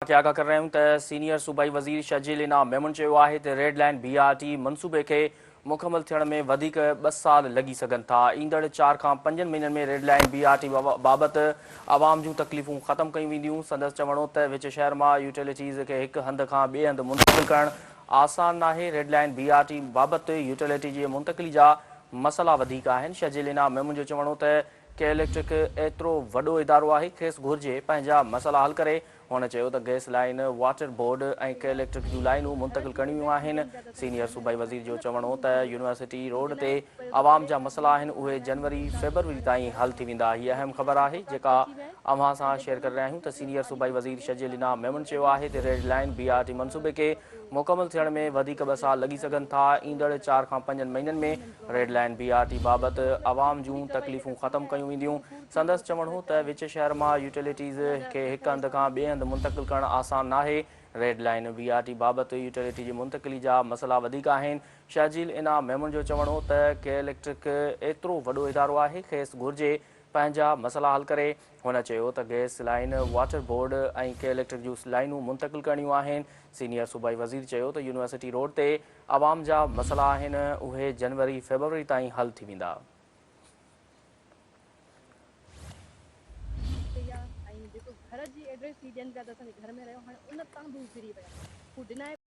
کي آگاهه ڪري رهيا آهيون ته سينيئر صوبائي وزير شرجيل انعام ميمڻ چيو آهي ته red line B R T منصوبي کي مڪمل ٿيڻ ۾ وڌيڪ ٻه سال لڳي سگهن ٿا، ايندڙ چار کان پنجن مهينن ۾ red line B R T بابت عوام جون تڪليفون ختم ڪيون وينديون. سندس چوڻ هو ته وچ شهر مان يوٽيلٽيز کي هڪ هنڌ کان ٻئي هنڌ منتقل ڪرڻ آسان ناهي، red line B R T بابت يوٽيلٽي جي منتقلي جا مسئلا وڌيڪ آهن. شرجيل انعام ميمڻ جو چوڻ هو ته ڪي اليڪٽرڪ ايترو وڏو ادارو آهي، کيس گهرجي پنهنجا مسئلا حل ڪري. هن چيو ته gas line, water board ۽ K electric جون لائينون منتقل ڪرڻيون آهن. سينيئر صوبائي وزير جو چوڻ هو ته يونيورسٽي روڊ تي عوام جا مسئلا آهن، اهي جنوري فيبروري تائين حل ٿي ويندا. هي اهم خبر آهي جيڪا اوهان سان شيئر ڪري رهيا آهيون ته سينيئر صوبائي وزير شرجيل انعام ميمڻ چيو آهي ته red line B R T منصوبي کي مڪمل ٿيڻ ۾ وڌيڪ ٻه سال لڳي سگهن ٿا، ايندڙ چار کان پنجن مهينن ۾ red line B R T بابت عوام جون تڪليفون ختم ڪيون وينديون. سندس چوڻ هو ته وچ شهر مان يوٽيلٽيز کي هڪ هنڌ کان ٻئي هنڌ منتقل ڪرڻ آسان ناهي، red line B R T بابت يوٽيلٽي جي منتقلي جا مسئلا وڌيڪ آهن. شرجيل انعام ميمڻ جو چوڻ هو ته ڪي اليڪٽرڪ ايترو وڏو ادارو آهي، کيس گهرجي پنهنجا مسئلا حل ڪري. هن چيو ته gas line, water board ۽ K electric جون لائينون منتقل ڪرڻيون آهن. سينيئر صوبائي وزير چيو ته يونيورسٽي روڊ تي عوام جا مسئلا آهن، اهي جنوري فيبروري تائين حل ٿي ويندا. ۽ جيڪو گهر جي ايڊريس هي ڏين پيا ته اسان جي گهر ۾ رهيو هاڻي ان تان به هو ڦري ويا هو ڊنائي.